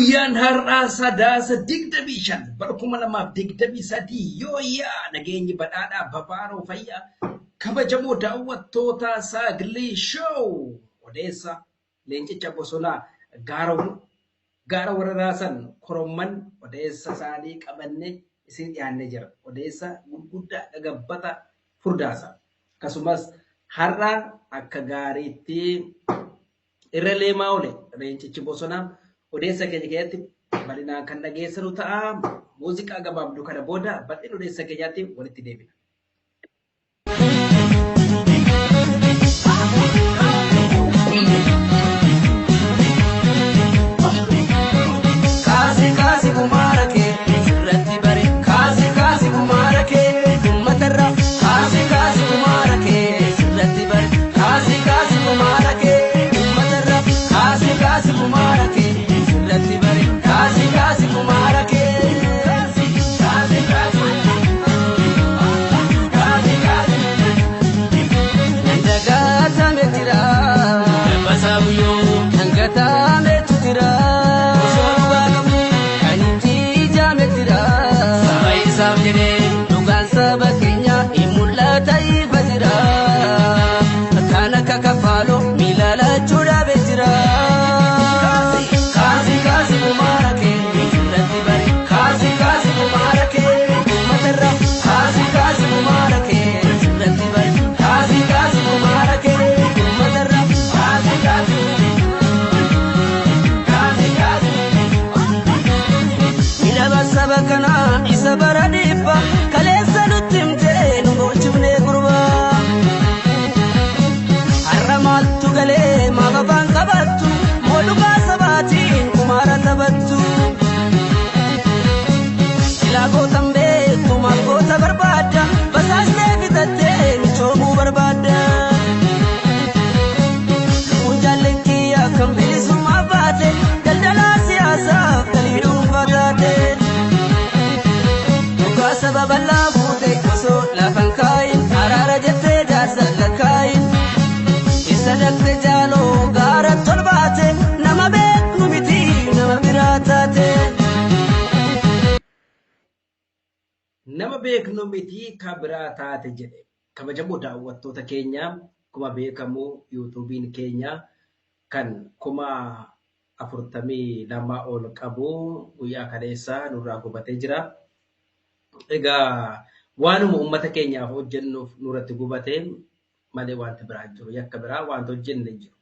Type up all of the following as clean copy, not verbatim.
Guyyaan har'aa Sadaasa 25 bara 2023 yooyyaa nageenyi badhaadhaa babaaroo fayyaa kabajamoo daawwattoota Sagalee Show odeessa leencicha bosonaa gaara warra raasan koromman odeessa isaanii qabannee isin dhiyaannee jira. Odeessa gurguddaa gagabbata furdaasa. Akkasumas har'a akka gaariitti irra leemaa oole leencichi bosonaa odeessa keenya keessatti bal'inaan kan dhageessanu ta'a. Muuziqaa gabaabduu kana booda bal'ina odeessa keenyaatti walitti deebina. Kaasi kaasi kumaara kee sirratti bare kaasi kaasi kumaara kee uummatarra kaasi kaasi kumaara kee sirratti bare kaasi kaasi kumaara kee uummatarra kaasi kaasi kumaara kee sirratti bare kaasi kaasi kumaara kee kaasi kaasi kaasi kaasi. Dagaatame jira. Dabbasaa guyyoo. Dangatametu jira. Osoo dhugaa qabnu. Kan itti ijaame jira. Saba isaaf jedhee. Dhugaan saba keenya hin mul'ata ifa jira. Kan akka kafaaloo miila lachuu dhaabee jira. Kaasi kaasi kumaara kee irratti bare. Kaasi kaasi kumaara kee uummatarra. Kaasi kaasi kumaara kee irratti bare. Kaasi kaasi kumaara kee uummatarra. Kaasi kaasi. Kaasi kaasi. Midhama saba kanaa isa bara dhibba kaleessa nutti himtee nu gochifnee gurbaa. Har'a maaltu galee maaf afaan qabattu moodhugaa sabaatiin kumaara taphattu. Silaa gootan beektu maal goota barbaadda basaastee fitattee michoomuu barbaadda. Lubbuun jaalleen kiyya kan bilisummaa baate daldalaa siyaasaaf galii dhuunfaa taate. Dhugaa saba bal'aa fuute osoo lafan kaayin araara jettee jaarsa lakkaayin. Isa dhaqxe jaaloo gaara tolbaate nama beeknu miti nama biraa taate. Nama beeknu miti ka biraa taate jedhe. Kabajamoo daawwattoota keenya akkuma beekamu yuutuubiin keenya kan 42,000 ol qabu guyyaa kaleessaa nurraa gubatee jira. Egaa waanuma uummata keenyaaf hojjennuuf nurratti gubate malee wanti biraa hin jiru. Yakka biraa wanti hojjenne hin jiru.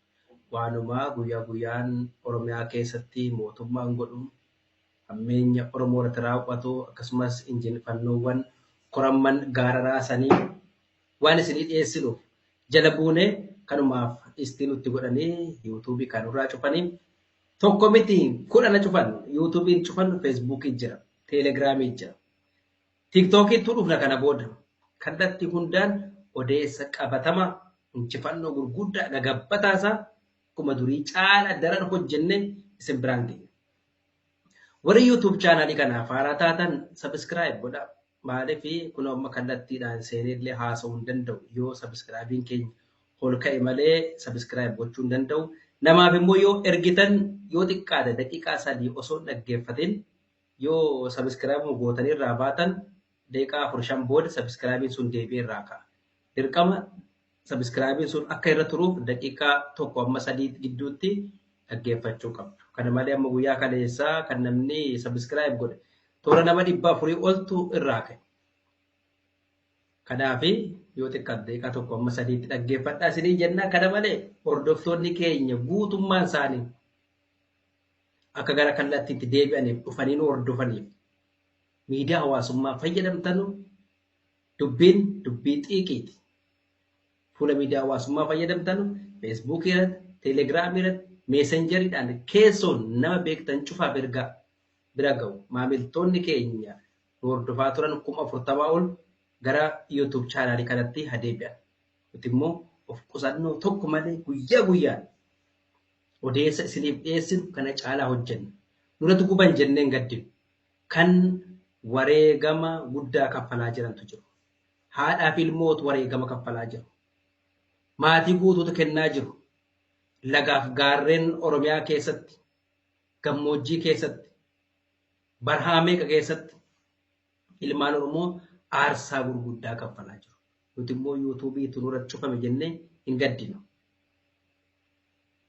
Waanuma guyyaa guyyaan Oromiyaa keessatti mootummaan godhu hammeenya Oromoo irratti raawwatu akkasumas injifannoowwan koramman gaara raasanii waan isinii dhiyeessinuuf jala buune kanumaaf istii nutti godhanii yuutuubii kan nurraa cufanii tokko miti kudhana cufan yuutuubiin cufan feesbuukii jira teelegiraamii jira tiiktookiitu dhufna kana booda kallattii hundaan odeessa qabatama injifannoo gurguddaa gagabbataasaa akkuma durii caala daran hojjenne isin biraan geenya. Warri YouTube chaanaalii kanaaf haaraa taatan subscribe godhaa. Maaliif kun amma kallattiidhaan seenee haasa'uu hin danda'u yoo subscribein keenya ol ka'e malee subscribe gochuu hin danda'u. Namaaf immoo yoo ergitan yoo xiqqaate daqiiqaa 3 osoo hin dhaggeeffatin yoo subscribe gootanii irraa baatan daqiiqaa 4-5 booda subscribein sun deebi'ee irraa ka'a. Dirqama subscribein sun akka irra turuuf daqiiqaa 1 amma 3 gidduutti dhaggeeffachuu qabdu. Kana malee amma guyyaa kaleessaa kan namni subscribe godhe toora nama 400 oltu irraa ka'e. Kanaaf yoo xiqqaate daqiiqaa 1 amma 3tti dhaggeeffadhaa isinii jenna. Kana malee hordoftoonni keenya guutummaan isaanii akka gara kallattiitti deebi'aniif dhufanii nu hordofaniif miidiyaa hawaasummaa fayyadamtanu dubbiin dubbii xiiqiiti. Fuula miidiyaa hawaasummaa fayyadamtanu feesbuukii irratti, teelegiraamii irratti, meesenjeriidhaan keessoon nama beektan cufaaf ergaa bira ga'u. Maamiltoonni keenya nu hordofaa turan 40,000 ol gara YouTube chaanaalii kanatti haa deebi'an. Nuti immoo of qusannoo tokko malee guyyaa guyyaan odeessa isiniif dhiyeessinu kana caalaa hojjenna. Nurratti guban jennee hin gaddinu. Kan wareegama guddaa kaffalaa jirantu jiru. Haadhaa fi ilmootu wareegama kaffalaa jiru. Maatii guutuutu kennaa jiru. Lagaaf gaarreen Oromiyaa keessatti Gammoojjii keessatti, barhaa meeqa keessatti ilmaan Oromoo aarsaa gurguddaa kaffalaa jiru. Nuti immoo yuutuubii nurratti cufame jennee hin gaddinu.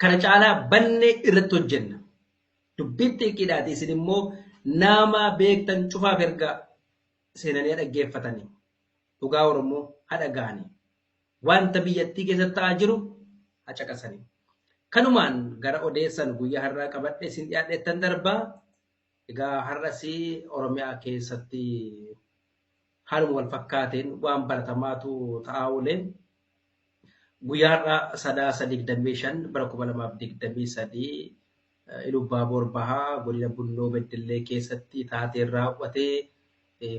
Kana caalaa bannee irratti hojjenna. Dubbiin xiqqeedhaati isin immoo nama beektan cufaaf ergaa seenanii dhaggeeffatanii dhugaa Oromoo haadha ga'anii wanta biyyattii keessatti ta'aa jiru hacaqasanii. Kanumaan gara odeessan guyyaa har'aa qabadhe isin dhiyaadheettan darbaa. Egaa har'as Oromiyaa keessatti haaluma wal fakkaateen waan baratamaatu ta'aa oole. Guyyaa har'aa 9/25 bara 2023 Ilubbaaboor Bahaa godina Bunnoo Beddellee keessatti taateen raawwatee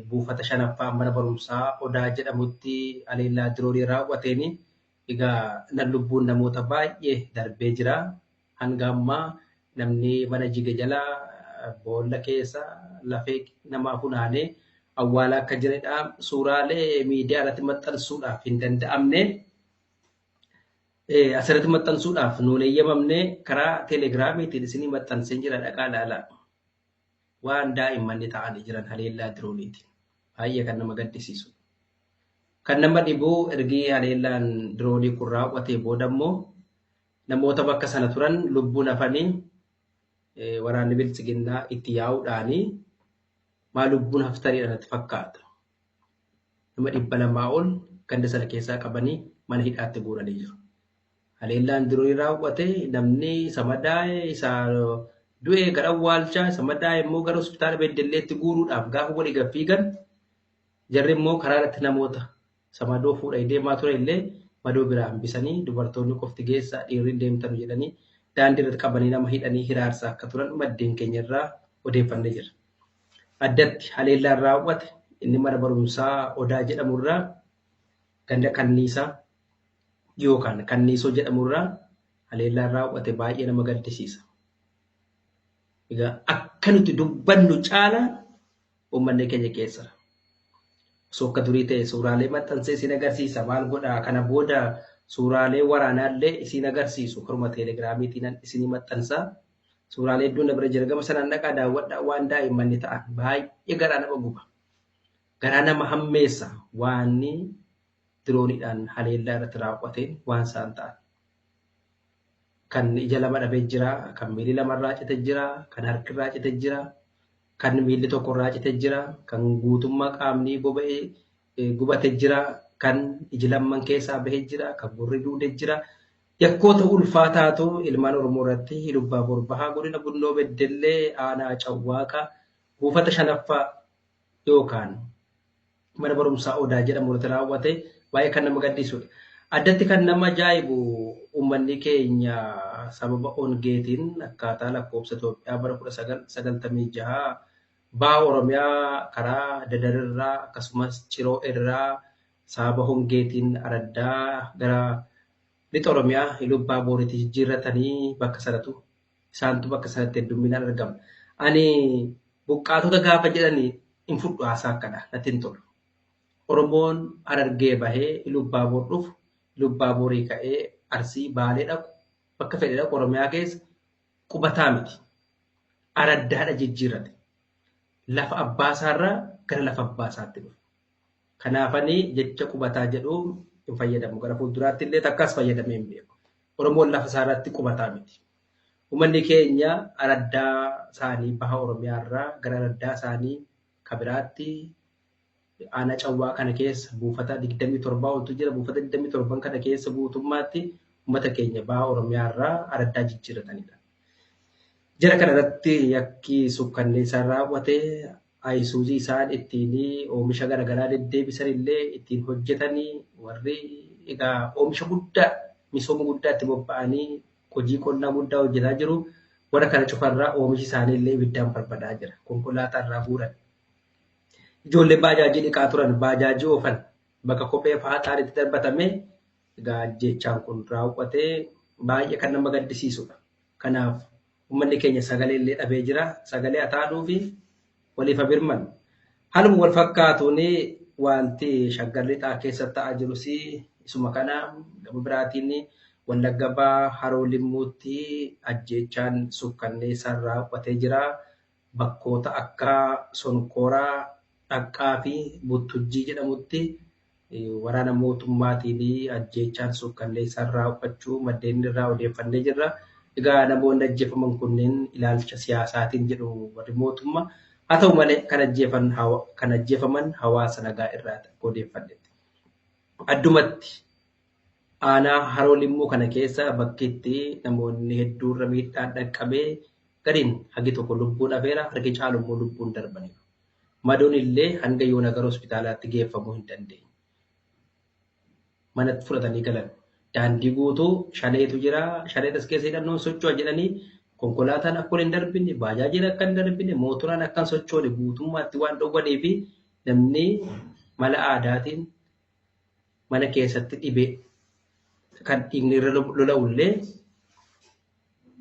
buufata shanaffaa mana barumsaa Odaa jedhamutti haleellaa diroonii raawwateen egaa nan lubbuun namoota baay'ee darbee jira. Hanga ammaa namni mana jige jala boolla keessa lafee namaa funaanee awwaalaa akka jiranidha. Suuraalee miidiyaa irratti maxxansuudhaaf hin danda'amne. Asirratti maxxansuudhaaf nuun eeyyamamne karaa teelegiraamiitiin isinii maxxansee jira dhaqaa ilaalaa. Waan daa'imman ta'anii jiran haleellaa dirooniiti. Baay'ee kan nama gaddisiisu. Kan nama dhibu ergi haleellaan diroonii kun raawwatee booda immoo namoota bakka sana turan lubbuun hafanii waraanni biltsiginnaa itti yaa'uudhaanii maa lubbuun haftaniidha natti fakkaata. Nama 200 ol ganda sana keessaa qabanii mana hidhaatti guuranii jiru. Haleellaan diroonii raawwate namni isa madaa'e isa du'e gara awwaalchaa isa madaa'e immoo gara hospitaala Beddelleetti guuruudhaaf gaafa walii gad fiigan jarri immoo karaa irratti namoota isa madoo fuudhanii deemaa ture illee madoo biraa hambisanii dubartoonni qofti geessaa dhiirri deemtan jedhanii daandii irratti qabanii nama hidhanii hiraarsaa akka turan maddeen keenya irraa odeeffannee jira. Addatti haleellaan raawwate inni mana barumsaa Odaa jedhamurraa ganda Kanniisaa yookaan Kanniisoo jedhamurraa haleellaan raawwate baay'ee nama gaddisiisa. Egaa akka nuti dubbannu caalaa uummanni keenya keessa. Osoo akka durii ta'e suuraalee maxxansee isin agarsiisa maal godhaa kana booda suuraalee waraanaallee isin agarsiisu karuma teelegiraamiitiin isinii maxxansaa. Suuraalee hedduun na bira jira gama sanaan dhaqaa daawwadhaa waan daa'imman ta'an baay'ee garaa nama guba. Garaa nama hammeessa waan dirooniidhaan haleellaa irratti raawwateen waan isaan ta'an. Kan ija lama dhabee jira, kan miilli lamarraa cite jira, kan harkirraa cite jira, kan miilli tokkorraa cite jira, kan guutummaa qaamni boba'ee gubate jira, kan iji lamman keessaa bahee jira, kan gurri duude jira. Yakkoota ulfaataatu ilmaan Oromoo irratti Ilubbaaboor Bahaa godina Bunnoo Beddellee aanaa Cawwaaqa buufata shanaffaa yookaan mana barumsaa Odaa jedhamu irratti raawwate baay'ee kan nama gaddisiisudha. Addatti kan nama ajaa'ibu uummanni keenya sababa hongeetiin akkaataa lakkoofsa Itoophiyaa bara 1996 baha Oromiyaa karaa Dadarirraa akkasumas Ciroo irraa sababa hongeetiin araddaa gara lixa Oromiyaa Ilubbaa Booriitti jijjiirratanii bakka sanatu isaantu bakka sanatti hedduminaan argama. Ani buqqaatota gaafa jedhani hin fudhu haasaa akkana natti hin tolu. Oromoon Harargee bahee Ilubbaaboor dhufu Ilubbaaborii ka'ee Arsii Baalee dhaqu bakka fedhe dhaqu Oromiyaa keessa qubataa miti. Araddaadha jijjiirrate. Lafa abbaasaarraa gara lafa abbaasaatti dhufe. Kanaafanii jecha qubataa jedhu hin fayyadamu. Gara fuulduraatti illee takkaas fayyadamee hin beeku. Oromoon lafa isaarratti qubataa miti. Uummanni keenya araddaa isaanii baha Oromiyaarraa gara araddaa isaanii kabiraatti aanaa Cawwaa kana keessa buufata 27 oltu jira. Buufata 27 kana keessa guutummaatti uummata keenya baha Oromiyaarraa araddaa jijjiirratanidha. Jara kana irratti yakki sukkanneessaan raawwate ayisuuzii isaan ittiin oomisha garaagaraa deddeebisan illee ittiin hojjetanii warri egaa oomisha guddaa misooma guddaa itti bobba'anii hojii qonnaa guddaa hojjetaa jiru. Warra kana cufarraa oomishi isaanii illee ibiddaan barbadaa jira. Konkolaataa irraa guuran. Ijoollee baajaajii dhiqaa turan baajaajii oofan bakka kophee faaxaan itti darbatame egaa ajjeechaan kun raawwatee baay'ee kan nama gaddisiisudha. Kanaaf uummanni keenya sagalee illee dhabee jira. Sagalee ataanuu fi waliif birman. Haaluma wal fakkaatuun wanti shaggar lixaa keessa ta'aa jirus isuma kana gama biraatiin Wallagga Bahaa Haroo Limmuutti ajjeechaan suukkanneessaan raawwatee jira. Bakkoota akka Sonkooraa, Dhaqqaa fi Buttujjii jedhamutti waraana mootummaatiin ajjeechaan suukkanneessaan raawwachuu maddeen irraa odeeffannee jirra. Egaa namoonni ajjeefaman kunneen ilaalcha siyaasaatiin jedhu warri mootummaa. Haa ta'u malee kan ajjeefaman hawaasa nagaa irraa odeeffannetti. Addumatti aanaa Haroo Limmuu kana keessa bakki itti namoonni hedduurra miidhaan dhaqqabee gariin hagi tokko lubbuun hafeera, harki caalu immoo lubbuun darbaniiru. Madoon illee hanga yoona gara hospitaalaatti geeffamuu hin dandeenye. Manatti fudhatanii galan. Daandii guutuu shaneetu jira. Shaneen as keessa hidhannoon socho'a jedhanii konkolaataan akka hin darbine, baajaajiin akka hin darbine, mootoraan akka hin sochoone guutummaatti waan dhowwanii fi namni mala aadaatiin mana keessatti dhibee kan dhiigni irra lola'u illee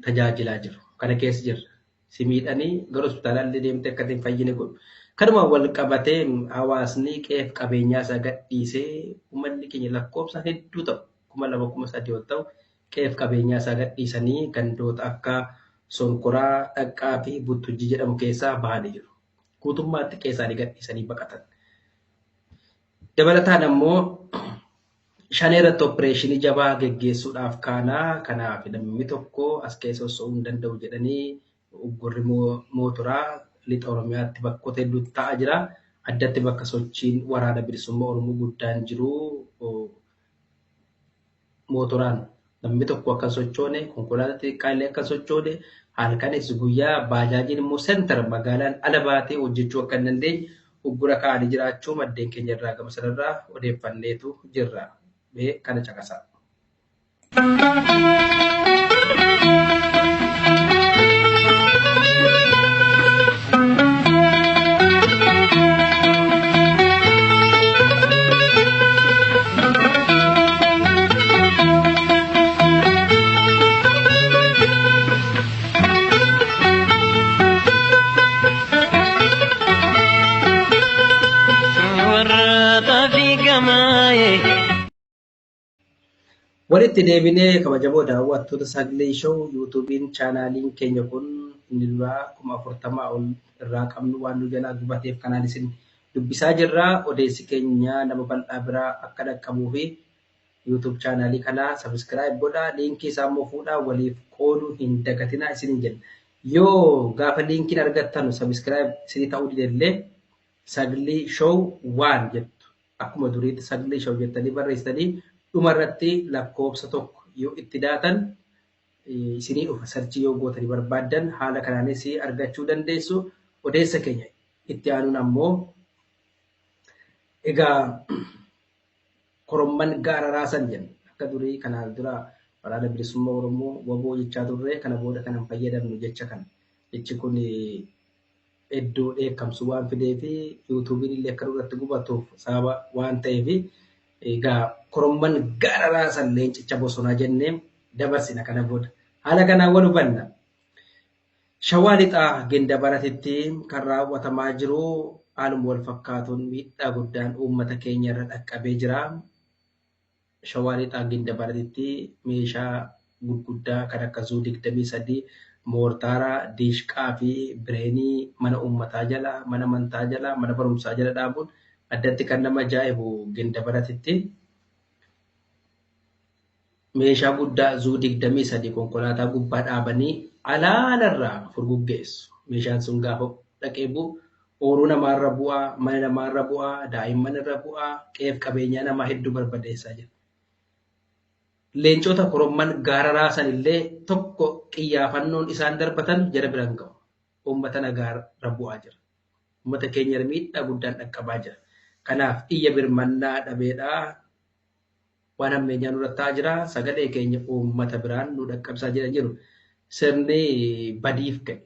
tajaajilaa jiru. Kana keessa jirra. Si miidhanii gara hospitaalaa illee deemtee akka hin fayyine godhu. Kanuma wal qabatee hawaasni qe'eef qabeenyaa isaa gadhiisee uummanni keenya lakkoofsaan hedduu ta'u 2000 3000 ol ta'u qe'eef qabeenyaa isaa gadhiisanii gandoota akka Sonkoraa, Dhaqqaa fi Buttujjii jedhamu keessaa bahanii jiru. Guutummaatti qe'ee isaanii gadhiisanii baqatan. Dabalataan ammoo shanee irratti opereeshinii jabaa geggeessuudhaaf kaanaa kanaaf namni tokko as keessa socho'uu hin danda'u jedhanii uggurri mootoraa lixa Oromiyaatti bakkoota hedduutti ta'aa jira. Addatti bakka sochiin waraana bilisummaa Oromoo guddaan jiru mootoraan namni tokko akka sochoone konkolaataa xixiqqaa illee akka sochoone halkanis guyyaa baajaajiin immoo sentar magaalaan ala baatee hojjechuu akka hin dandeenye uggura kaa'anii jiraachuu maddeen keenya irraa gama sanarraa odeeffanneetu jirra. Mee kana caqasaa. Walitti deebinee kabajamoo daawwattoota Sagalee Show yuutuubiin chaanaaliin keenya kun inni duraa 40,000 ol irraa qabnu waan nu jalaa gubateef kanaan isin dubbisaa jirra. Odeessi keenya nama bal'aa biraa akka dhaqqabuu fi yuutuub chaanaalii kanaa sabiskiraayib godhaa. Liinkii isaa immoo fuudhaa waliif qooduu hin dagatinaa isiniin jenna. Yoo gaafa liinkiin argattanu sabiskiraayib isinii ta'uu didellee Sagalee Show waan jettu akkuma duriitti Sagalee Show jettanii barreessitanii dhumarratti lakkoofsa tokko yoo itti daatan isinii dhufa sarchii yoo gootanii barbaaddan haala kanaanis argachuu dandeessu. Odeessa keenya itti aanuun ammoo egaa koromman gaara raasan jenna. Akka durii kanaan dura waraana bilisummaa Oromoo waboo jechaa turre kana booda kan hin fayyadamnu jecha kana. Jechi kun iddoo dheekkamsu waan fidee fi yuutuubiin illee akka duratti gubatuuf sababa waan ta'eef egaa koromman gaara raasan leencicha bosonaa jennee dabarsina kana booda. Haala kanaan wal hubanna. Shawaa lixaa Ginda Baratitti kan raawwatamaa jiru haaluma wal fakkaatuun miidhaa guddaan uummata keenya irra dhaqqabee jira. Shawaa lixaa Ginda Baratitti meeshaa gurguddaa kan akka Zuu 23, moortaara, diishqaa fi bireenii mana uummataa jala, mana amantaa jala, mana barumsaa jala dhaabuun addatti kan nama ajaa'ibu Ginda Baratitti meeshaa guddaa Zuu 23 konkolaataa gubbaa dhaabanii alaalarraa furguggeessu. Meeshaan sun gaafa dhaqee bu'u ooruu namaarra bu'aa, mana namaarra bu'aa, daa'imman irra bu'aa, qe'eef qabeenyaa namaa hedduu barbadeessaa jira. Leencota koromman gaara raasan illee tokko qiyyaafannoon isaan darbatan jara biraan ga'u. Uummata nagaarra bu'aa jira. Uummata keenya miidhaa guddaan dhaqqabaa jira. Kanaaf iyya birmannaa dhabeedhaa waan ammeenyaa nurra ta'aa jira. Sagalee keenya uummata biraan nu dhaqqabsaa jira jiru. Sirni badiif ka'e,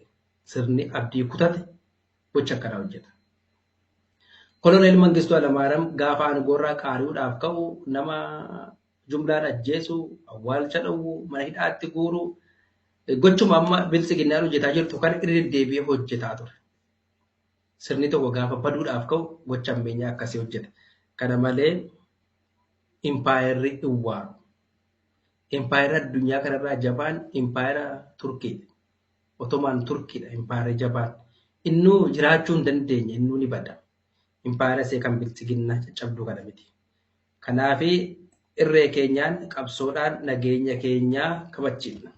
sirni abdii kutate gocha akkanaa hojjeta. Koloneel Mangistuu Hayilamaariyaam gaafa aangoorraa qaari'uudhaaf ka'u nama jumlaan ajjeesu, awwaalcha dhowwu, mana hidhaatti guuru, gochuma amma biltsiginnaan hojjetaa jirtu kana irra deddeebi'ee hojjetaa ture. Sirni tokko gaafa baduudhaaf ka'u gocha ammeenyaa akkasii hojjeta. Kana malee impaayerri hin waaru. Impaayera addunyaa kanarraa jabaan impaayera Turkiidha. Otomaan Turkiidha impaayera jabaan. Innuu jiraachuu hin dandeenye, innuu ni bada. Impaayera isee kan bilchiginna caccabduu kana miti. Kanaaf irree keenyaan qabsoodhaan nageenya keenyaa kabachiifna.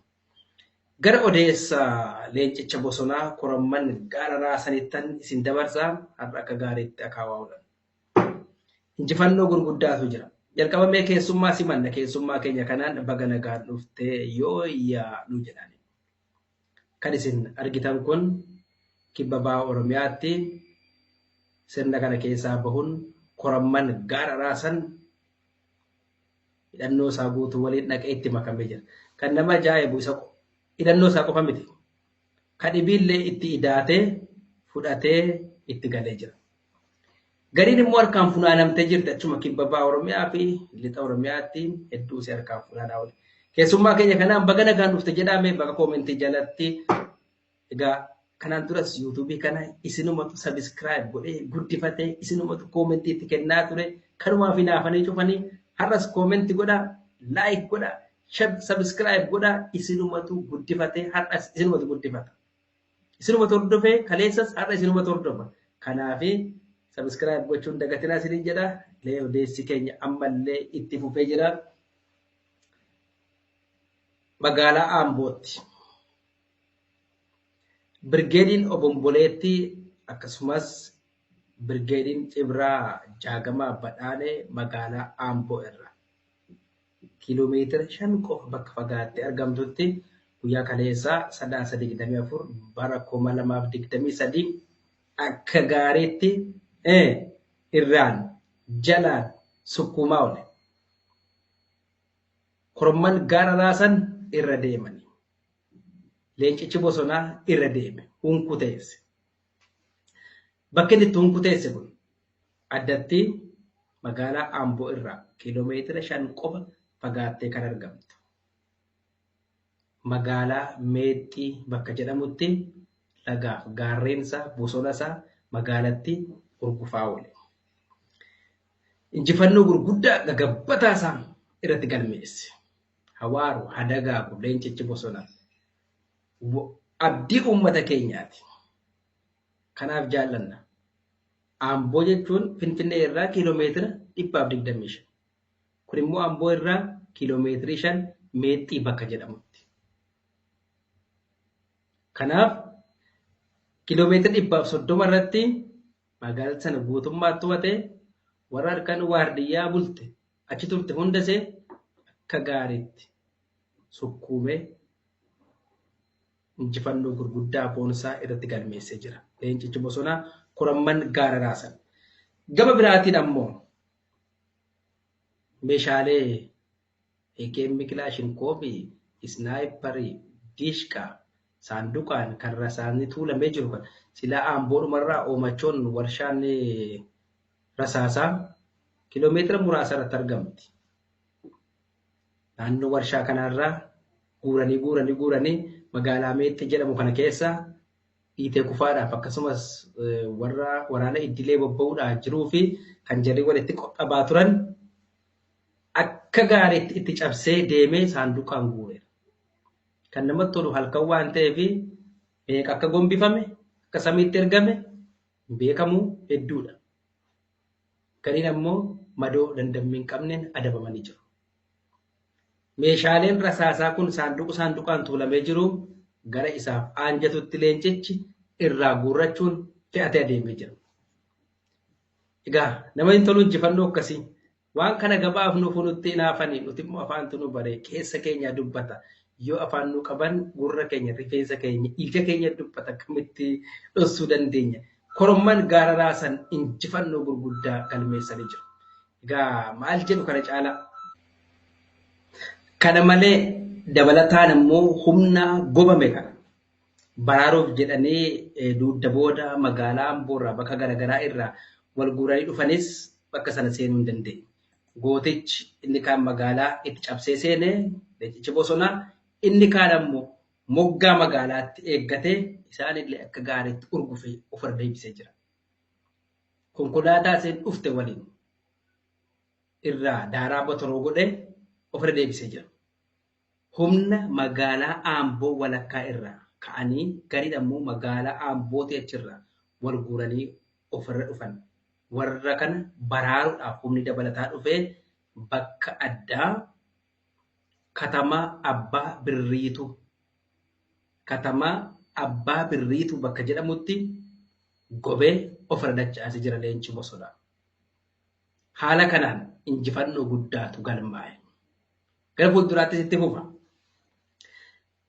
Gara odeessa leencicha bosonaa koromman gaara raasanittan isin dabarsaa har'a akka gaariitti akaawaa. Injifannoo gurguddaatu jira. Jalqabamee keessummaa simanna. Keessummaa keenya kanaan baga nagaan dhuftee yoo yaadu jedhani. Kan isin argitan kun kibba baha Oromiyaatti sirna kana keessaa bahuun koromman gaara raasan hidhannoo isaa guutuu waliin dhaqee itti makamee jira. Kan nama ajaa'ibu isa hidhannoo isaa qofa miti. Kan dhibiillee itti idaatee fudhatee itti galee jira. Gariin immoo harkaan funaanamtee jirti achuma kibba baha Oromiyaa fi lixa Oromiyaatti hedduu isee harkaan funaanaa oole. Keessummaa keenya kanaan baga nagaan dhufte jedhame bakka koomentii jalatti. Egaa kanaan duras yuutuubii kana isinumatu sabiskiraayib godhee guddifatee isinumatu koomentii itti kennaa ture. Kanumaaf hinaafanii cufanii har'as koomentii godhaa, laayik godhaa, sabiskiraayib godhaa isinumatu guddifatee har'as isinumatu guddifata. Isinumatu hordofee kaleessas har'a isinumatu hordofa. Kanaafi sabiskiraayib gochuun dagatinaa isiniin jedha. Lee odeessi keenya ammallee itti fufee jira. Magaalaa Ambootti. Birgeediin Obomboleetti akkasumas Birgeediin Cibraa Jaagamaa Badhaanee magaalaa Amboo irra kiiloomeetira 5 qofa bakka fagaattee argamtutti guyyaa kaleessaa Sadaasa 24 bara 2023 akka gaariitti irraan jalaan sukkuumaa oole. Koromman gaara raasan irra deemani. Leencichi bosonaa irra deeme hunkuteesse. Bakki inni itti hunkuteesse kun addatti magaalaa Amboo irraa kiiloomeetira 5 qofa fagaattee kan argamtu. Magaalaa Meexxii bakka jedhamutti lagaaf gaarreensaa bosonasaa magaalatti urgufaa oole. Injifannoo gurguddaa gagabbataa isaa irratti galmeesse. Hawaaru hadagaagu leencichi bosonaa. Abdii uummata keenyaati. Kanaaf jaallanna. Amboo jechuun Finfinnee irraa kiiloomeetira 125. Kun immoo Amboo irraa kiiloomeetirii 5 Meexxii bakka jedhamutti. Kanaaf kiiloomeetira 130 irratti magaalaa sana guutummaatti to'atee warra harkaan waardiyyaa bulte achi turte hundasee akka gaariitti sukkuumee injifannoo gurguddaa boonsaa irratti galmeessee jira. Leencichi bosonaa koramman gaara raasan. Gama biraatiin ammoo meeshaalee AKM kilaashinkoobii, isnaayiparii, diishqaa, saanduqaan kan rasaasni tuulamee jiru kan silaa Amboodhumarraa oomachoon warshaan rasaasaa kiiloomeetira muraasa irratti argamti. Naannoo warshaa kanarraa guuranii guuranii guuranii magaalaa Meexxii jedhamu kana keessa dhiitee kufaadhaaf akkasumas warra waraana iddilee bobba'uudhaaf jiruu fi kan jarri walitti qophaa'aa turan akka gaariitti itti cabsee deemee saanduqaan guureera. Kan namatti tolu halkan waan ta'eef meeqa akka gombifame akka samiitti ergame beekamu hedduudha. Gariin ammoo madoo dandammii hin qabneen adabamanii jiru. Meeshaaleen rasaasaa kun saanduqa saanduqaan tuulamee jiru gara isaaf aanjatutti leencichi irraa guurrachuun fe'atee adeemee jira. Egaa nama hin tolu injifannoo akkasii waan kana gabaaf nuuf nutti hinaafanii nuti immoo afaantu nu baree keessa keenya dubbata. Yoo afaan nu qaban gurra keenya rifeensa keenya ija keenya dubbata akkamitti dhoksuu dandeenya. Koromman gaara raasan injifannoo gurguddaa galmeessanii jiru. Egaa maal jedhu kana caalaa? Kana malee dabalataan immoo humna gobame kana baraaruuf jedhanii dugda booda magaalaa Amboorraa bakka garaagaraa irraa wal guuranii dhufanis bakka sana seenuu hin dandeenye. Gootichi inni kaan magaalaa itti cabsee seenee leencichi bosonaa inni kaan ammoo moggaa magaalaatti eeggatee isaanillee akka gaariitti urgufee ofirra deebisee jira. Konkolaataa isheen dhufte waliin irraa daaraa botoroo godhee ofirra deebisee jira. Humna magaalaa Amboo walakkaa irraa ka'anii gariin ammoo magaalaa Ambootii achirraa wal guuranii ofirra dhufan. Warra kana baraaruudhaaf humni dabalataa dhufee bakka addaa katamaa Abbaa Birriitu katamaa Abbaa Birriitu bakka jedhamutti gobee ofirra dachaasee jira leenci bosonaa. Haala kanaan injifannoo guddaatu galmaa'e. Gara fuulduraattis itti fufa.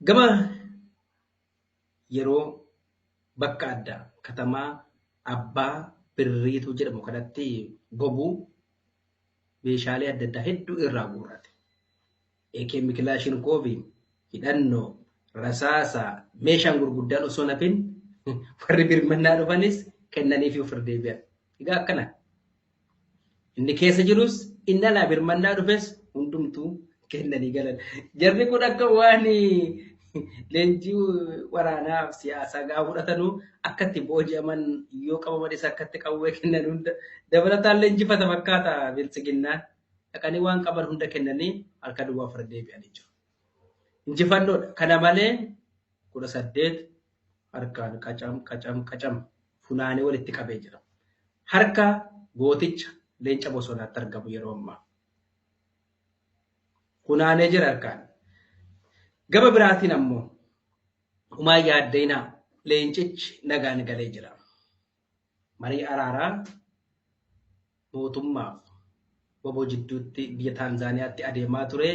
Gama yeroo bakka addaa katamaa Abbaa Birriitu jedhamu kanatti gobuu meeshaalee adda addaa hedduu irraa guurrate. AKM Kilaashinkoovii, hidhannoo, rasaasa, meeshaan gurguddaan osoo hafin warri birmannaa dhufanis kennaniifi ofirra deebi'an. Egaa akkana. Inni keessa jirus inni alaa birmannaa dhufes hundumtuu kennanii galan. Jarri kun akka waan leenjii waraanaaf siyaasaa gaafa fudhatanuu akka itti booji'aman yoo qabamanis akka itti qawwee kennan hunda dabalataan leenjifata fakkaata biltsiginnaan. Dhaqanii waan qaban hunda kennanii harka duwwaa ofirra deebi'anii jiru. Injifannoodha. Kana malee 18 harkaan qacam qacam qacam funaanee walitti qabee jira. Harka gooticha leenca bosonaatti argamu yeroo ammaa. Funaanee jira harkaan. Gama biraatiin ammoo humaa yaaddeenaa leencichi nagaan galee jira. Marii araaraa mootummaaf waboo jidduutti biyya Taanzaaniyaatti adeemaa ture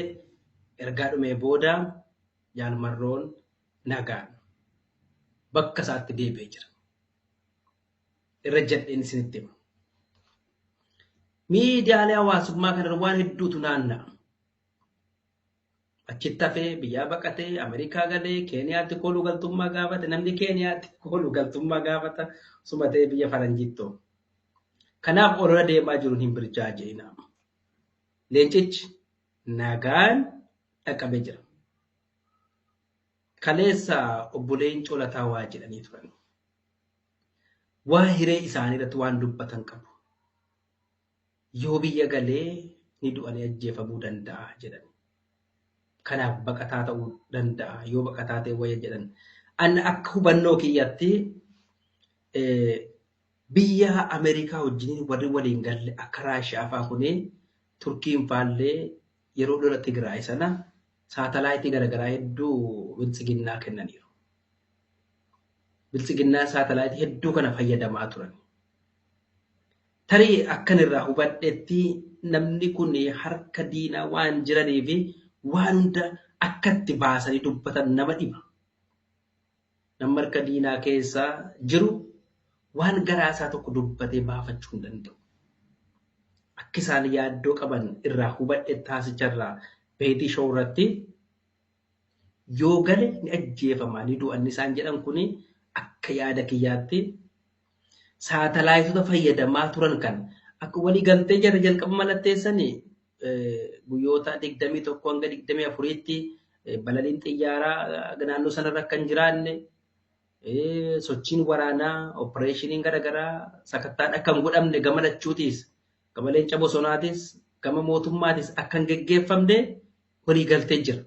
ergaa dhumee booda Jaalmarroon nagaan bakka isaatti deebi'ee jira. Irra jedheen isinitti hima. Miidiyaalee hawaasummaa kanarra waan hedduutu naanna'a. Achitti hafee biyyaa baqatee Ameerikaa galee Keeniyaatti kooluu galtummaa gaafate namni Keeniyaatti kooluu galtummaa gaafata sumatee biyya faranjiittoo. Kanaaf olola deemaa jiruun hin birjaajeenaa. Leencichi nagaan dhaqqabee jira. Kaleessa obbo Leencoo Lataa waa jedhanii turan. Waa hiree isaanii irratti waan dubbatan qabu. Yoo biyya galee ni du'anii ajjeefamuu danda'a jedhan. Kanaaf baqataa ta'uu danda'a yoo baqataa ta'e wayya jedhan. Ani akka hubannoo kiyyaatti biyya Ameerikaa wajjin warri waliin galle akka Raashiyaa fa'aa kuni Turkiin faallee yeroo lola Tigraay sana saatalaayitii garaagaraa hedduu biltsiginnaa kennaniiru. Biltsiginnaa saatalaayitii hedduu kana fayyadamaa turan. Tarii akkan irraa hubadhetti namni kun harka diinaa waan jiraniif waan hunda akkatti baasanii dubbatan nama dhiba. Namni harka diinaa keessa jiru waan garaa isaa tokko dubbatee baafachuu hin danda'u. Akka isaan yaaddoo qaban irraa hubadhe taasicharraa beetii shoo irratti yoo gale ni ajjeefama ni du'an isaan jedhan kuni akka yaada kiyyaatti saatalaayitota fayyadamaa turan kan akka walii galtee jara jalqaba mallatteessanii guyyoota 21 hanga 24tti balaliin xiyyaaraa naannoo sanarra akka hin jiraanne sochiin waraanaa opereeshiniin garaagaraa sakattaan akka hin godhamne gama lachuutiis gama leenca bosonaatis gama mootummaatis akka hin geggeeffamne waliigaltee jira.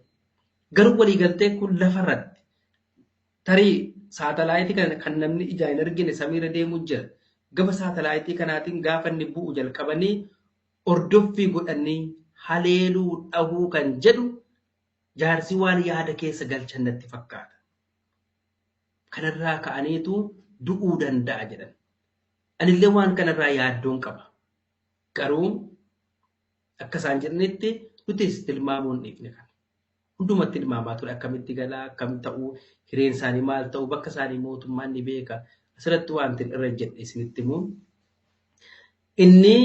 Garuu waliigaltee kun lafarratti tarii saatalaayitii kana kan namni ijaan hin argine samiirra deemuu jira. Gama saatalaayitii kanaatiin gaafa inni bu'u jalqabanii hordoffii godhanii haleeluu dhahuu kan jedhu jaarsi waan yaada keessa galchan natti fakkaata. Kanarraa ka'aniitu du'uu danda'a jedhan. Anillee waan kanarraa yaaddoon qaba. Garuu akka isaan jedhanitti nutis tilmaamuu hin dhiifne kana. Hundumatti tilmaamaa ture akkamitti galaa akkam ta'uu hireen isaanii maal ta'uu bakka isaanii mootummaan ni beeka. Asirratti wanti irra jedhe isinitti himu. Inni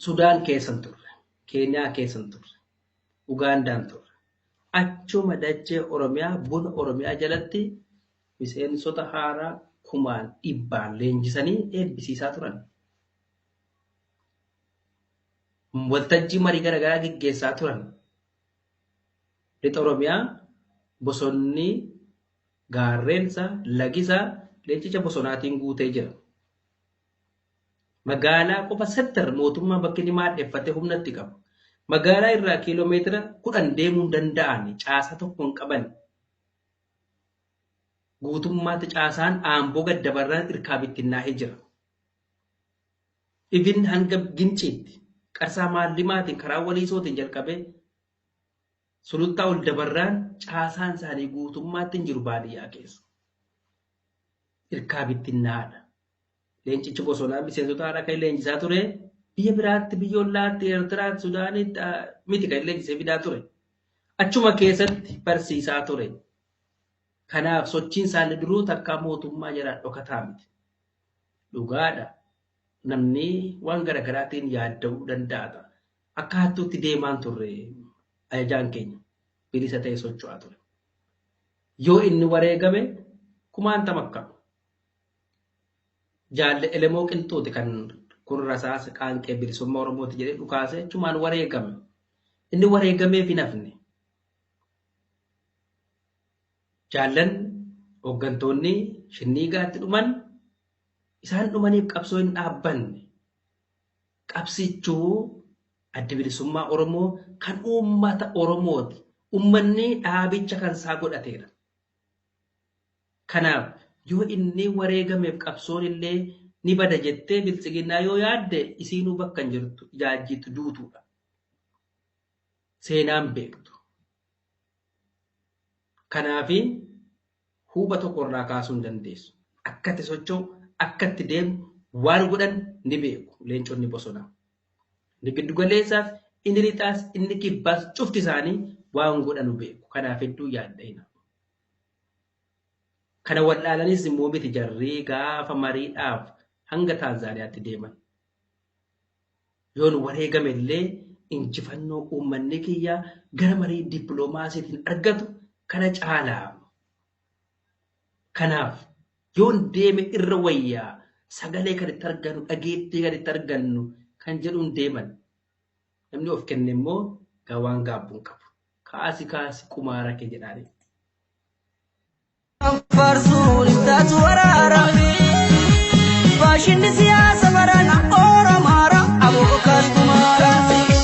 Sudaan keessa hin turre, Keeniyaa keessa hin turre, Ugaandaan turre. Achuma dachee Oromiyaa buna Oromiyaa jalatti miseensota haaraa kumaan dhibbaan leenjisanii eebbisiisaa turan. Waltajjii marii garaagaraa geggeessaa turan. Lixa Oromiyaa bosonni gaarreensa lagisa leencicha bosonaatiin guutee jira. Magaalaa qofa settar mootummaa bakki inni maadheffatee humna itti qabu. Magaalaa irraa kiiloomeetira 10 deemuu hin danda'an, caasaa tokko hin qaban. Guutummaatti caasaan Aamboo gad dabarraan irkaa bittinnaa'ee jira. Ibin hanga Ginciitti Qarsaa Maallimaatiin karaa Waliisootiin jalqabee Sulultaa ol dabarraan caasaan isaanii guutummaatti hin jiru baadiyyaa keessa. Irkaa bittinnaa'aadha. Leencichi bosonaa miseensota haadha kan leenjisaa ture biyya biraatti, biyya ollaatti, Eertiraatti, Sudaanitti miti kan leenjisee fidaa ture. Achuma keessatti barsiisaa ture. Kanaaf sochiin isaanii duruu takkaa mootummaa jalaa dhokataa miti. Dhugaadha. Namni waan garaagaraatiin yaadda'uu danda'a. Akka hattuutti deemaan turre ajajaan keenya bilisa ta'e socho'aa ture. Yoo inni wareegame kumaantama akka Jaalle Elemoo Qilxuuti kan kun rasaasa qaanqee bilisummaa Oromooti jedhee dhukaasee achumaan wareegame. Inni wareegameef hin hafne. Jaallan hooggantoonni Shinniigaatti dhuman isaan dhumaniif qabsoo hin dhaabbanne. Qabsichuu Addi Bilisummaa Oromoo kan uummata Oromooti. Uummanni dhaabicha kan isaa godhateera. Kanaaf yoo inni wareegameef qabsoon illee ni bada jettee Biltsiginnaa yoo yaadde isiinuu bakka hin jirtu ijaajjiitu duutuudha. Seenaan beektu. Kanaafi huuba tokko irraa kaasuu hin dandeessu. Akka itti socho'u, akka itti deemu, waan godhan ni beeku leenconni bosonaa. Inni giddu galeessaas, inni lixaas, inni kibbaas cufti isaanii waan godhanu beeku. Kanaaf hedduu yaadda'ina. Kana wal'aalanis immoo miti jarri gaafa mariidhaaf hanga Taanzaaniyaatti deeman. Yoon wareegame illee injifannoo uummanni kiyya gara marii dippiloomaasiitiin argatu kana caalaa. Kanaaf yoon deeme irra wayyaa sagalee kan itti argannu, dhageettii kan itti argannu kan jedhuun deeman. Namni of kenne immoo waan gaabbu hin qabu. Kaasi kaasi qumaara kee jedhaanii. Faarsuun hin taatu waraara. Faashinni siyaasa barana Oromaara. Aboo kaas kumaara.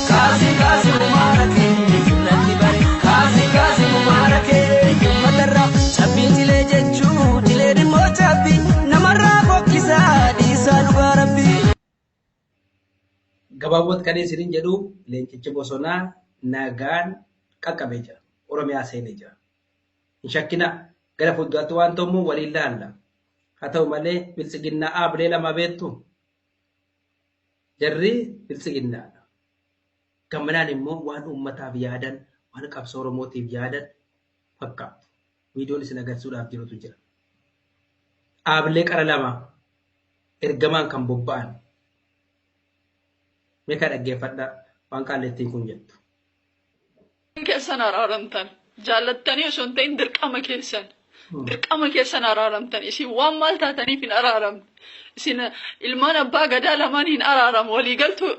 Kaasi kaasi kumaara kee irratti bare. Kaasi kaasi kumaara kee uummatarra. Cabbiin cilee jechuu cileen immoo cabbi. Namarraa fokkisaa dhiisaa dhugaa rabbi. Gabaabumatti kan isiniin jedhu leencichi bosonaa nagaan qaqqabee jira. Oromiyaa seenee jira. Hin shakkinaa. Gara fuulduraatti waan ta'u immoo waliin laalla. Haa ta'u malee biltsiginnaa aabilee lama beektu. Jarri biltsiginnaadha. Gammanaan immoo waan uummataaf yaadan, waan qabsoo Oromootiif yaadan fakkaatu. Viidiyoon isin agarsiisuudhaaf jirutu jira. Aabilee qara lama ergamaan kan bobba'an. Mee kan dhaggeeffadhaa waan qaallettiin kun jettu. Keessan araaramtan jaallattanii osoo hin ta'in dirqama keessan. Dirqama keessan araaramtan. Isin waan maal taataniif hin araaramne? Isin ilmaan abbaa gadaa lamaan hin araaramu.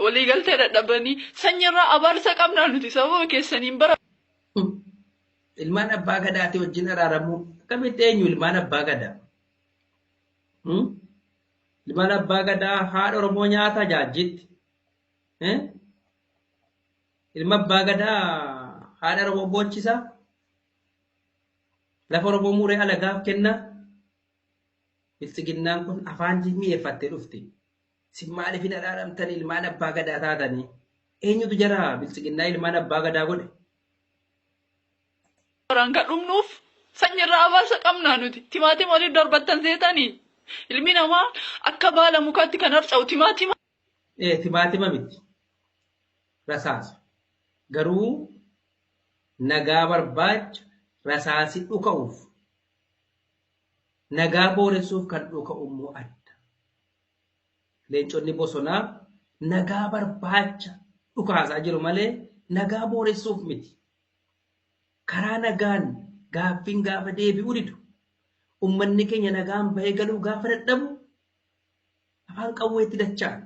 Waliigaltee dadhabanii sanyirraa abaarsa qabnaa nuti sababa keessaniin bara. Ilmaan abbaa gadaatii wajjin araaramuu akkamitti? Eenyu ilmaan abbaa gadaa? Ilmaan abbaa gadaa haadha Oromoo nyaata jaajjitti. Ilma abbaa gadaa haadha Oromoo boochisa. Lafa Oromoo muree alagaaf kenna. Biltsiginnaan kun afaan mi'eeffattee dhufti. Isin maaliif hin araaramtan ilmaan abbaa gadaa taatanii? Eenyutu jara biltsiginnaa ilmaan abbaa gadaa godhe? Baraan kan dhumnuuf sanyirraa abaarsa qabnaa nuti. Timaatima waliif darbattan seetanii. Ilmi namaa akka baala mukaatti kan harca'u timaatima. Timaatima miti. Rasaasa. Garuu nagaa barbaacha rasaasi dhuka'uuf nagaa booressuuf kan dhuka'u immoo adda. Leenconni bosonaa nagaa barbaacha dhukaasaa jiru malee nagaa booressuuf miti. Karaa nagaan gaaffiin gaafa deebi'uu didu, uummanni keenya nagaan bahee galuu gaafa dadhabu afaan qawweetti dacha'an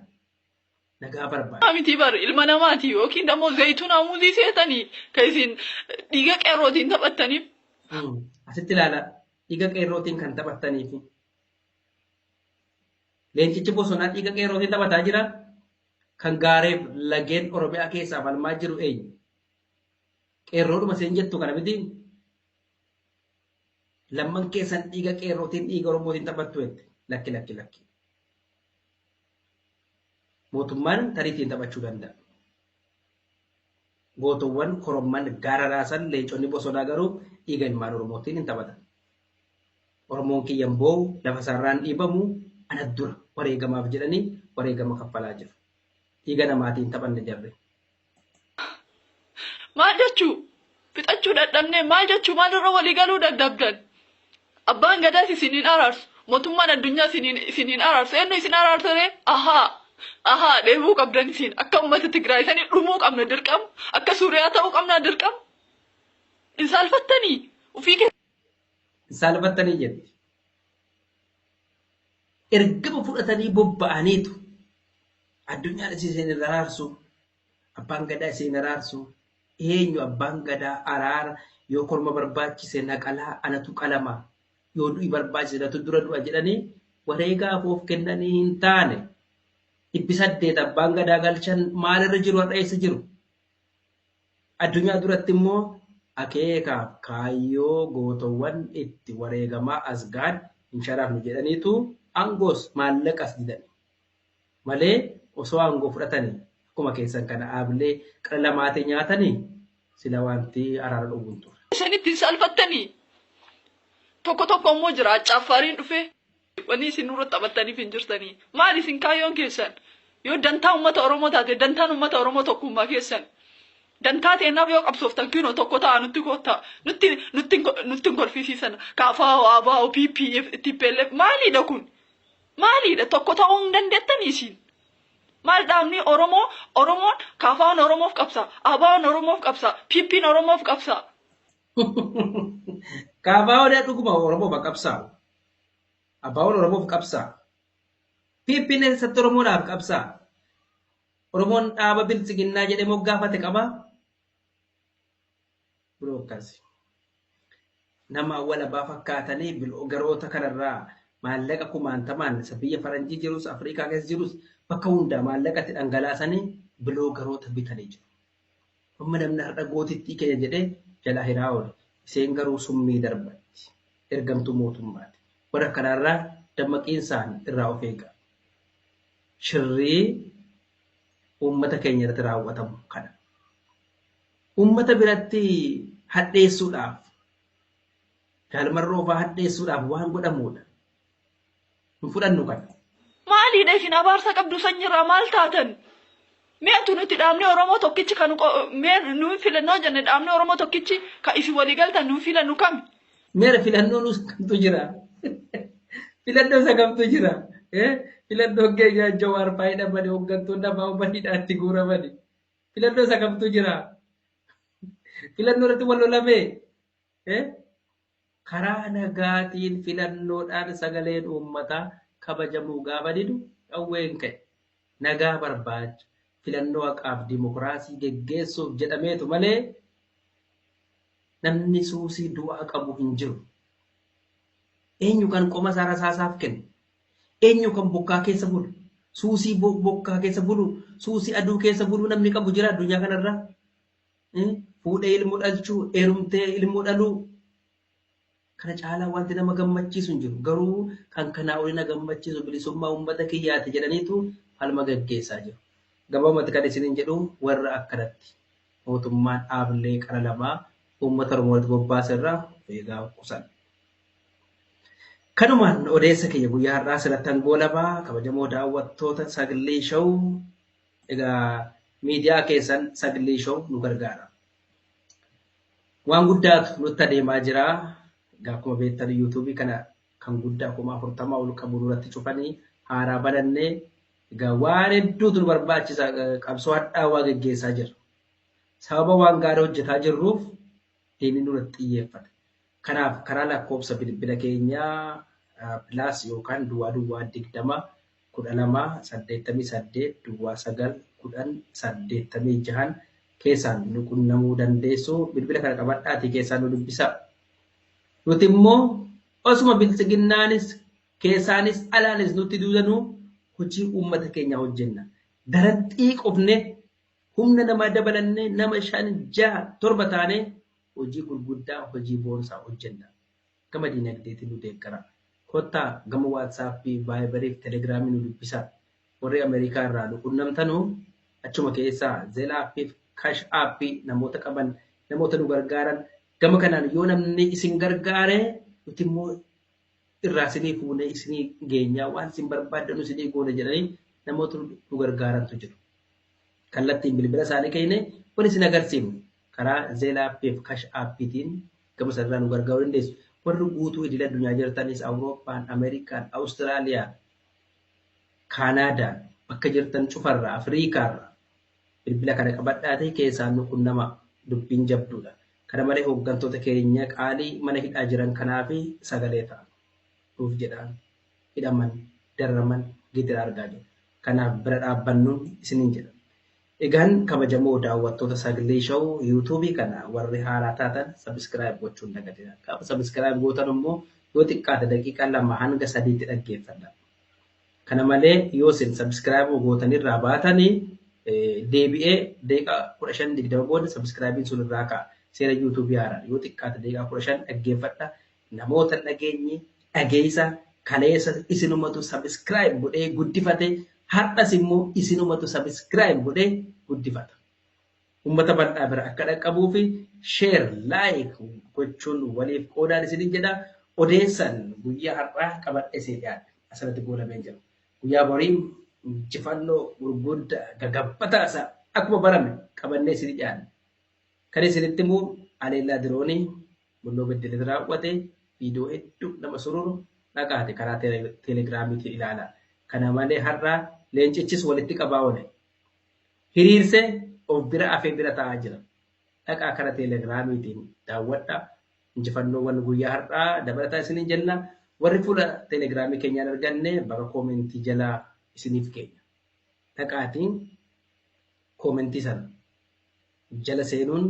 nagaa barbaada. Miti bar ilma namaati yookiin immoo zayituun muuzii seetanii kan isin dhiiga qeerrootiin taphattaniif. Asitti ilaala, dhiiga qeerrootiin kan taphattaniif. Leencichi bosonaa dhiiga qeerrootiin taphataa jira. Kan gaareef lageen Oromiyaa keessaa falmaa jiru eenyu? Qeerroodhuma isheen jettu kana miti. Lamman keessan dhiiga qeerrootiin dhiiga Oromootiin taphattu jette. Lakki lakki lakki. Mootummaan tariitiin taphachuu danda'a. Gootowwan koromman gaara raasan leenconni bosonaa garuu dhiiga ilmaan Oromootiin hin taphatan. Oromoon kiyyan boo'u lafa isaarraan dhiibamu ana dura wareegamaaf jedhanii wareegama kaffalaa jiru. Dhiiga namaatiin taphanne jarre. Maal jechuu? Fixachuu dadhabnee maal jechuu? Maalirra walii galuu dadhabdan? Abbaan gadaas isiniin araarsu. Mootummaan addunyaa isiniin araarsu. Eenyu isin araarsaree? Ahaa! Ahaa! Dheebuu qabdan isin. Akka uummata Tigraay sanii dhumuu qabna dirqama. Akka Suuriyaa ta'uu qabna dirqama. Hin saalfattanii? Ufii Hin saalfattanii jetti. Ergama fudhatanii bobba'aniitu addunyaan isin araarsu, abbaan gadaa isin araarsu, eenyu abbaan gadaa araara yoo korma barbaachise naqalaa anatu qalama yoo du'i barbaachise natu dura du'a jedhanii wareegaaf of kennanii hin taane. 800 abbaan gadaa galchan maalirra jiru har'a eessa jiru? Addunyaa duratti immoo akeekaaf kaayyoo gootowwan itti wareegamaa as ga'an hin sharafnu jedhaniitu aangoos maallaqas didan. Malee osoo aangoo fudhatanii akkuma keessan kana dhaablee qara lamaatee nyaatanii sila wanti araara dhuguun ture. Isinitti hin saalfattanii? Tokko tokko immoo jira accaaffaariin dhufee wanni isin nurra taphattaniif hin jirtanii. Maal isin kaayyoon keessan? Yoo dantaa uummata Oromoo taate dantaan uummata Oromoo tokkummaa keessan. Dantaa teennaaf yoo qabsooftan kinoo tokko ta'a nutti koottaa. Nutti nutti nutti hin kolfisiisan. KFO, ABO, PP, TPLF maaliidha kun? Maaliidha? Tokko ta'uu hin dandeettanii isin? Maal dhaabni Oromoo Oromoon KFO'n Oromoof qabsa, ABO'n Oromoof qabsa, PP'n Oromoof qabsa. KFO'n dhuguma Oromoof qabsaa'u. ABO'n Oromoof qabsaa'a. PP'n eessatti Oromoodhaaf qabsaa'a? Oromoon dhaaba biltsiginnaa jedhee moggaafate qabaa? Biroo akkasi. Nama walabaa fakkaatanii garoota kanarraa maallaqa kumaantamaan isa biyya faranjii jirus Afrikaa keessa jirus bakka hundaa maallaqa itti dhangalaasanii biloogaroota bitanii jiru. Amma namni har'a gootittii keenya jedhee jalaa hiraa oole. Isheen garuu summii darbatti. Ergamtuu mootummaati. Warra kanaarraa dammaqiinsaan irraa of eega. Shirrii uummata keenya irratti raawwatamu kana. Uummata biratti hadheessuudhaaf jaalmarroo fa'aa hadheessuudhaaf waan godhamudha. Hin fudhannu kana. Maaliidha isin abaarsa qabdu sanyirraa maal taatan? Mi'atu nuti dhaabni Oromoo tokkichi kan mee nuyi filannoo jenne dhaabni Oromoo tokkichi kan isin walii galtan nuyi filannu kami? Meera filannoo nus kamtu jira? Filannoo isa kamtu jira? Filannoon keenya Jawaar fa'aa hidhamanii hooggantoonni ABO hidhaatti guuramani. Filannoo isa kamtu jira? Filannoo irratti wal lolamee? Karaa nagaatiin filannoodhaan sagaleen uummataa kabajamuu gaafa didu qawween ka'e. Nagaa barbaacha filannoo haqaaf dimokiraasii geggeessuuf jedhameetu malee namni suusii du'aa qabu hin jiru. Eenyu kan qoma isaa rasaasaaf kennu? Eenyu kan bokkaa keessa bulu? Suusii bokkaa keessa bulu, suusii aduu keessa bulu namni qabu jira addunyaa kanarra? Fuudhee ilmoo dhalchuu, heerumtee ilmoo dhaluu. Kana caalaa wanti nama gammachiisu hin jiru. Garuu kan kanaa olii na gammachiisu bilisummaa uummata kiyyaati jedhaniitu falma gaggeessaa jiru. Gabaabumatti kan isiniin jedhu warra akkanatti mootummaan dhaablee qara lamaa uummata Oromoo irratti bobbaase irraa of eegaa qusan. Kanumaan odeessa keenya guyyaa har'aa asirratti goolabaa kabajamoo daawwattoota Sagalee Show egaa miidiyaa keessan Sagalee Show nu gargaara. Waan guddaatu nutti adeemaa jira. Egaa akkuma beektan yuutuubii kana kan guddaa 40,000 ol qabu nurratti cufanii haaraa banannee egaa waan hedduutu nu barbaachisa qabsoo hadhaawaa geggeessaa jirra. Sababa waan gaarii hojjetaa jirruuf diinni nurratti xiyyeeffate. Kanaaf karaa lakkoofsa bilbila keenyaa pilaas yookaan 00 20 12 88 09 10 86 keessaan nu qunnamuu dandeessu. Bilbila kana qabadhaatii keessaan nu dubbisaa. Nuti immoo osuma biltsiginnaanis keessaanis alaanis nutti duudanuu hojii uummata keenyaa hojjenna. Daran xiiqofne humna namaa dabalannee nama 5, 6, 7 taanee hojii gurguddaa hojii boonsaa hojjenna. Gama diinagdeetiin nu deeggara. Kottaa gama Waatsaappii, Vaayibarii fi Telegiraamii nu dubbisaa. Warri Ameerikaa irraa nu qunnamtanuu achuma keessaa Zeela aappii fi Kaash aappii namoota qaban namoota nu gargaaran gama kanaan yoo namni isin gargaare nuti immoo irraa isinii fuunee isinii geenyaa waan isin barbaaddanu isinii goona jedhanii namoota nu gargaarantu jiru. Kallattiin bilbila isaanii keenye wal isin agarsiifnu karaa Zeela aappii fi Kaash aappiitiin gama sanarraa nu gargaaruu dandeessu. Warri guutuu idil addunyaa jirtanis Awurooppaan, Ameerikaan, Awustiraaliyaan, Kaanaadaan bakka jirtan cufarraa, Afriikaarraa bilbila kana qabadhaatee keessaan nu qunnama dubbiin jabduudha. Kana malee hooggantoota keenya qaalii mana hidhaa jiran kanaaf sagalee ta'a. Nuuf jedhaan hidhaman, dararaman, gidira argaa jiru. Kanaaf bira dhaabbannuun isiniin jedha. Egaan kabajamoo daawwattoota Sagalee Show yuutuubii kana warri haaraa taatan sabiskiraayib gochuun dagatina. Gaafa sabiskiraayib gootan immoo yoo xiqqaate daqiiqaa 2 hanga 3tti dhaggeeffadha. Kana malee yoo isin sabiskiraayib gootanirraa baatanii deebi'ee daqiiqaa 15-20 booda sabiskiraayibiin sun irraa ka'a. Seera yuutuubii haaraa yoo xiqqaate daqiiqaa 15 dhaggeeffadha. Namoota dhageenye dhageessa kaleessa isinumatu sabiskiraayib godhee guddifate har'as immoo isinumatu sabiskiraayib godhee guddifata. Uummata bal'aa bira akka dhaqqabuu fi sheer laayik gochuun waliif qoodaan isinin jedha. Odeessan guyyaa har'aa qabadhee isin dhiyaadhe. Asirratti goolabeen jira. Guyyaa borii injifannoo gurguddaa gagabbataa isaa akkuma barame qabannee isin dhiyaanne. Kan isinitti immoo aleellaa diroonii Bunnoo Beddellee raawwate viidiyoo hedduu nama sururu dhaqaate karaa teelegiraamiitiin ilaala. Kana malee har'a leencichis walitti qabaa oole. Hiriirsee of bira afee bira taa'aa jira. Dhaqaa karaa teelegiraamiitiin daawwadha. Injifannoowwan guyyaa har'aa dabalataa isiniin jenna. Warri fuula teelegiraamii keenyaan arganne bakka koomentii jalaa isiniif keenya. Dhaqaatiin koomentii sana jala seenuun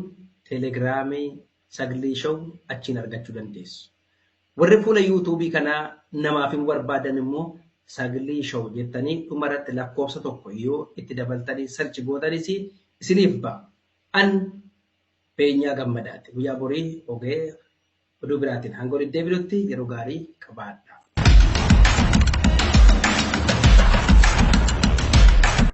teelegiraamii Sagalee Show achiin argachuu dandeessu. Warri fuula yuutuubii kanaa namaaf hin barbaadan immoo Sagalee Show jettanii dhumarratti lakkoofsa 1 yoo itti dabaltanii sarchi gootanis isiniif ba'a. An Beenyaa Gammadaati. Guyyaa borii ogee oduu biraatiin hanga walitti deebinutti yeroo gaarii qabaadha.